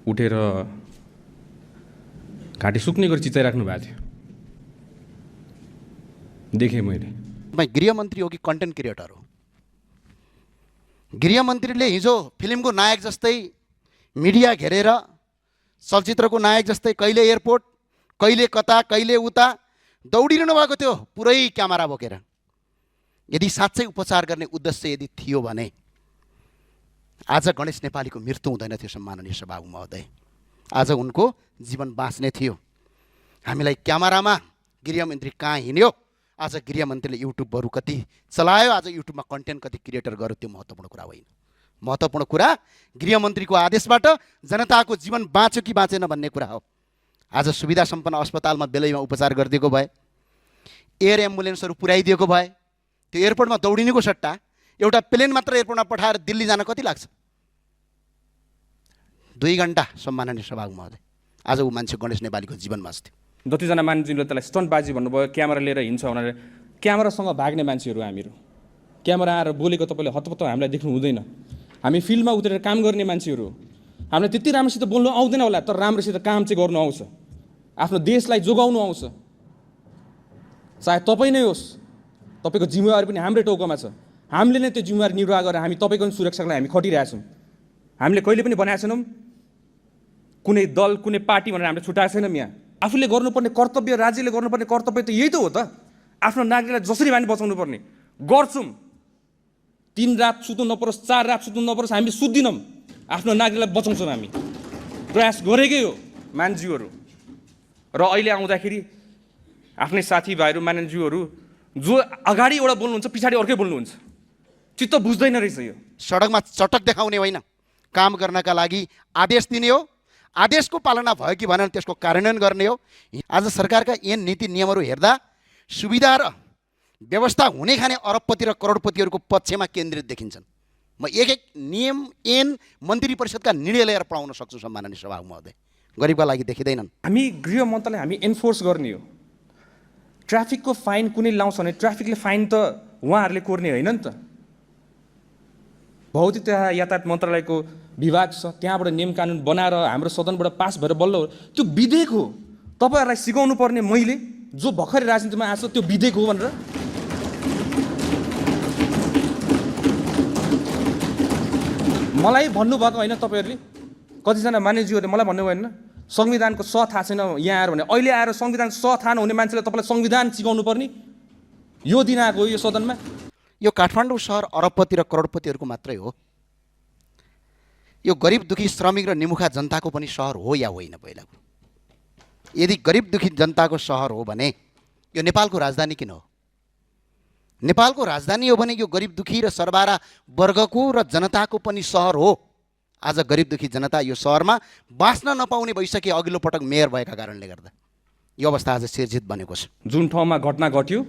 उठेर घाँटी सुक्ने गरी चिचाइराख्नु भएको थियो, देखेँ मैले। गृहमन्त्री हो कि कन्टेन्ट क्रिएटर हो? गृहमन्त्रीले हिजो फिल्मको नायक जस्तै मिडिया घेरेर, चलचित्रको नायक जस्तै कहिले एयरपोर्ट, कहिले कता, कहिले उता दौडिरहनु भएको थियो पुरै क्यामेरा बोकेर। यदि साँच्चै उपचार गर्ने उद्देश्य यदि थियो भने आज गणेश नेपालीको मृत्यु हुँदैन थियो सम्माननीय सभामुख महोदय। आज उनको जीवन बाँच्ने थियो। हामीलाई क्यामेरामा गृहमन्त्री कहाँ हिँड्यो, आज गृहमन्त्रीले युट्युबहरू कति चलायो, आज युट्युबमा कन्टेन्ट कति क्रिएटर गर्यो, त्यो महत्त्वपूर्ण कुरा होइन। महत्त्वपूर्ण कुरा गृहमन्त्रीको आदेशबाट जनताको जीवन बाँच्यो कि बाँचेन भन्ने कुरा हो। आज सुविधा सम्पन्न अस्पतालमा बेलैमा उपचार गरिदिएको भए, एयर एम्बुलेन्सहरू पुर्याइदिएको भए, त्यो एयरपोर्टमा दौडिनेको सट्टा एउटा प्लेन मात्र एयरपोर्टमा पठाएर दिल्ली जान कति लाग्छ? 2 घन्टा सम्माननीय सभामुख महोदय। आज ऊ मान्छे गणेश नेपालीको जीवन बाँच्थ्यो। जतिजना मान्छेले त्यसलाई स्टन्टबाजी भन्नुभयो, क्यामेरा लिएर हिँड्छ भनेर। क्यामेरासँग भाग्ने मान्छेहरू हामीहरू। क्यामेरा आएर बोलेको तपाईँले हतपत्त हामीलाई देख्नु हुँदैन। हामी फिल्डमा उत्रेर काम गर्ने मान्छेहरू। हामीलाई त्यति राम्रोसित बोल्नु आउँदैन होला, तर राम्रोसित काम चाहिँ गर्नु आउँछ, आफ्नो देशलाई जोगाउनु आउँछ। चाहे तपाईँ नै होस्, तपाईँको जिम्मेवारी पनि हाम्रै टाउकोमा छ। हामीले नै त्यो जिम्मेवारी निर्वाह गरेर हामी तपाईँको सुरक्षाको लागि हामी खटिरहेछौँ। हामीले कहिले पनि बनाएको छैनौँ कुनै दल, कुनै पार्टी भनेर हामीले छुट्याएको छैनौँ। यहाँ आफूले गर्नुपर्ने कर्तव्य, राज्यले गर्नुपर्ने कर्तव्य त यही त हो त। आफ्नो नागरिकलाई जसरी हामी बचाउनु पर्ने गर्छौँ। 3 रात सुत्नु नपरोस्, 4 रात सुत्नु नपरोस्, हामी सुत्दिनौँ। आफ्नो नागरिकलाई बचाउँछौँ। हामी प्रयास गरेकै हो मान्छेहरू। र अहिले आउँदाखेरि आफ्नै साथीभाइहरू, मान्छेहरू जो अगाडि एउटा बोल्नुहुन्छ, पछाडि अर्कै बोल्नुहुन्छ, चित्त बुझ्दैन रहेछ। यो सडकमा चटक देखाउने होइन, काम गर्नका लागि आदेश दिने हो। आदेशको पालना भयो कि भनेर त्यसको कार्यान्वयन गर्ने हो। आज सरकारका ऐन नीति नियमहरू हेर्दा सुविधा र व्यवस्था हुने खाने अरबपति र करोडपतिहरूको पक्षमा केन्द्रित देखिन्छन्। म एक एक नियम, ऐन, मन्त्री परिषदका निर्णय लिएर पढाउन सक्छु सम्माननीय सभामुख महोदय। गरिबका लागि देखिँदैनन्। हामी गृह मन्त्रालय हामी एन्फोर्स गर्ने हो। ट्राफिकको फाइन कुनै लाउँछ भने ट्राफिकले फाइन त उहाँहरूले कोर्ने होइन नि त। भौतिक तथा यातायात मन्त्रालयको विभाग छ, त्यहाँबाट नियम कानुन बनाएर हाम्रो सदनबाट पास भएर बल्ल त्यो विधेयक हो। तपाईँहरूलाई सिकाउनु पर्ने मैले, जो भर्खरै राजनीतिमा आएको छ, त्यो विधेयक हो भनेर। मलाई भन्नुभएको होइन तपाईँहरूले, कतिजना मानिसहरूले मलाई भन्नुभयो होइन संविधानको स थाहा छैन यहाँ आएर भने। अहिले आएर संविधान स थाहा नहुने मान्छेले तपाईँलाई संविधान सिकाउनु पर्ने यो दिन आएको हो यो सदनमा। यो काठमाडौँ सहर अरबपति र करोडपतिहरूको मात्रै हो। यो गरिब दुखी श्रमिक र निमुखा जनताको पनि सहर हो या होइन? पहिला यदि गरिब दुखी जनताको सहर हो भने यो नेपालको राजधानी किन हो? नेपालको राजधानी हो भने यो गरिब दुखी र सरबारा वर्गको र जनताको पनि सहर हो। आज गरिब दुखी जनता यो सहरमा बाँच्न नपाउने भइसके। अघिल्लो पटक मेयर भएका कारणले गर्दा यो अवस्था आज सिर्जित बनेको छ। जुन ठाउँमा घटना घट्यो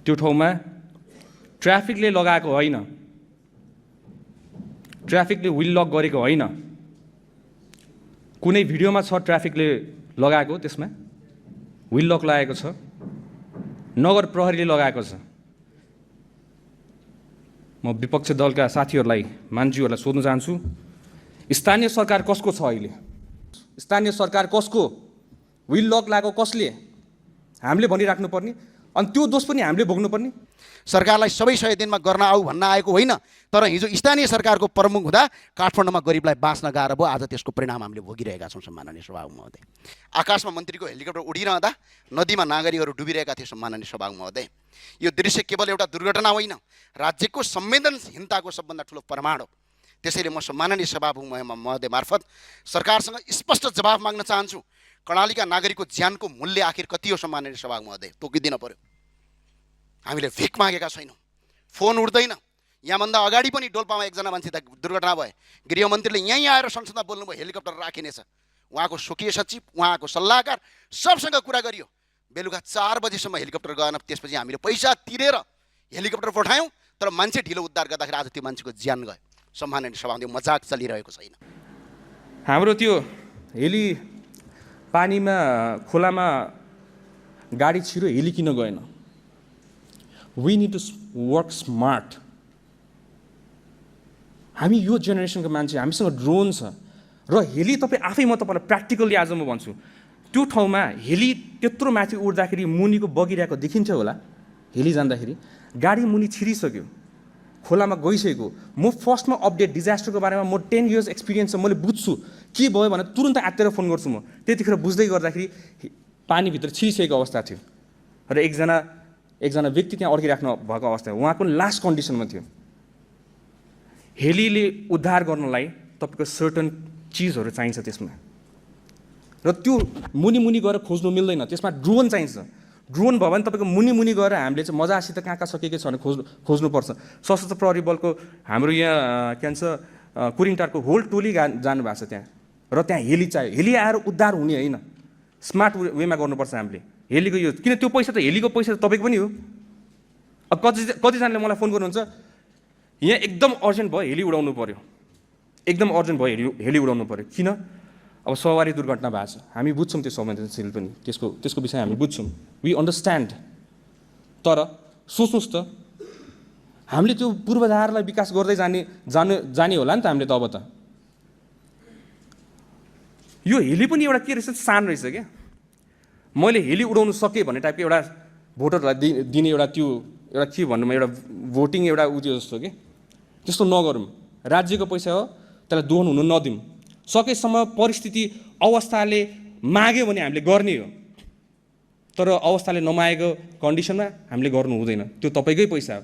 त्यो ठाउँमा ट्राफिकले लगाएको होइन, ट्राफिकले व्हिल लक गरेको होइन। कुनै भिडियोमा छ ट्राफिकले लगाएको, त्यसमा व्हिल लक लगाएको छ, नगर प्रहरीले लगाएको छ। म विपक्षी दलका साथीहरूलाई, मान्छेहरूलाई सोध्न चाहन्छु, स्थानीय सरकार कसको छ अहिले? स्थानीय सरकार कसको? व्हिल लक लगाएको कसले? हामीले भनिराख्नु पर्ने, अनि त्यो दोष पनि हामीले भोग्नुपर्ने। सरकारलाई सबै 100 दिनमा गर्न आऊ भन्न आएको होइन, तर हिजो स्थानीय सरकारको प्रमुख हुँदा काठमाडौँमा गरिबलाई बाँच्न गाह्रो भयो। आज त्यसको परिणाम हामीले भोगिरहेका छौँ सम्माननीय सभामुख महोदय। आकाशमा मन्त्रीको हेलिकप्टर उडिरहँदा नदीमा नागरिकहरू डुबिरहेका थिए सम्माननीय सभामुख महोदय। यो दृश्य केवल एउटा दुर्घटना होइन, राज्यको संवेदनशीलताको सबभन्दा ठुलो प्रमाण हो। त्यसैले म सम्माननीय सभामुख महोदय मार्फत सरकारसँग स्पष्ट जवाफ माग्न चाहन्छु। कर्णालीका नागरिकको ज्यानको मूल्य आखिर कति हो सम्माननीय सभामुख महोदय? तोकिदिन पर्यो। हामीले भिख मागेका छैनौँ। फोन उठ्दैन। यहाँभन्दा अगाडि पनि डोल्पामा एकजना मान्छे दुर्घटना भयो। गृहमन्त्रीले यहीँ आएर संसदमा बोल्नुभयो हेलिकप्टर राखिनेछ। उहाँको स्वकीय सचिव, उहाँको सल्लाहकार सबसँग कुरा गरियो। बेलुका 4 बजीसम्म हेलिकप्टर गएन। त्यसपछि हामीले पैसा तिरेर हेलिकप्टर पठायौँ, तर मान्छे ढिलो उद्धार गर्दाखेरि आज त्यो मान्छेको ज्यान गयो। सम्माननीय सभामुख मजाक चलिरहेको छैन। हाम्रो त्यो हेली पानीमा खोलामा गाडी छिरो हेली किन गएन? We need to work smart. हामी यो जेनेरेसनको मान्छे, हामीसँग ड्रोन छ र हेली तपाईँ आफै, म तपाईँलाई प्र्याक्टिकल्ली आज म भन्छु, त्यो ठाउँमा हेली त्यत्रो माथि उड्दाखेरि मुनिको बगिरहेको देखिन्थ्यो होला। हेली जाँदाखेरि गाडी मुनि छिरिसक्यो, खोलामा गइसकेको। म फर्स्टमा अपडेट डिजास्टरको बारेमा म 10 years एक्सपिरियन्स छ, मैले बुझ्छु के भयो भने तुरन्त आत्तेर फोन गर्छु म। त्यतिखेर बुझ्दै गर्दाखेरि पानीभित्र छिरिसकेको अवस्था थियो र एकजना व्यक्ति त्यहाँ अड्किराख्नु भएको अवस्था, उहाँको लास्ट कन्डिसनमा थियो। हेलीले उद्धार गर्नलाई तपाईँको सर्टन चिजहरू चाहिन्छ त्यसमा, र त्यो मुनि गएर खोज्नु मिल्दैन, त्यसमा ड्रोन चाहिन्छ। ड्रोन भयो भने तपाईँको मुनि गएर हामीले चाहिँ मजासित कहाँ सकेको छ भने खोज्नुपर्छ। सशस्त्र प्रहरी बलको हाम्रो यहाँ के भन्छ कुरिङटारको होल टोली जानुभएको छ त्यहाँ, र त्यहाँ हेली चाहियो। हेली आएर उद्धार हुने होइन, स्मार्ट वेमा गर्नुपर्छ हामीले हेलीको यो। किन त्यो पैसा त हेलीको पैसा त तपाईँको पनि हो। अब कतिजनाले मलाई फोन गर्नुहुन्छ, यहाँ एकदम अर्जेन्ट भयो हेली उडाउनु पऱ्यो, एकदम अर्जेन्ट भयो हेली उडाउनु पऱ्यो। किन? अब सवारी दुर्घटना भएको छ, हामी बुझ्छौँ त्यो संवेदनशील पनि, त्यसको विषय हामी बुझ्छौँ, वी अन्डरस्ट्यान्ड। तर सोच्नुहोस् त, हामीले त्यो पूर्वाधारलाई विकास गर्दै जाने होला नि त हामीले त। अब त यो हेली पनि एउटा के रहेछ, सान रहेछ क्या। मैले हेली उडाउनु सकेँ भन्ने टाइपको एउटा भोटरलाई दिने एउटा त्यो एउटा के भन्नु, एउटा भोटिङ एउटा उयो जस्तो कि। त्यस्तो नगरौँ, राज्यको पैसा हो, त्यसलाई दोहन हुनु नदिउँ। सकेसम्म परिस्थिति अवस्थाले माग्यो भने हामीले गर्ने हो, तर अवस्थाले नमागेको कन्डिसनमा हामीले गर्नु हुँदैन। त्यो तपाईँकै पैसा हो।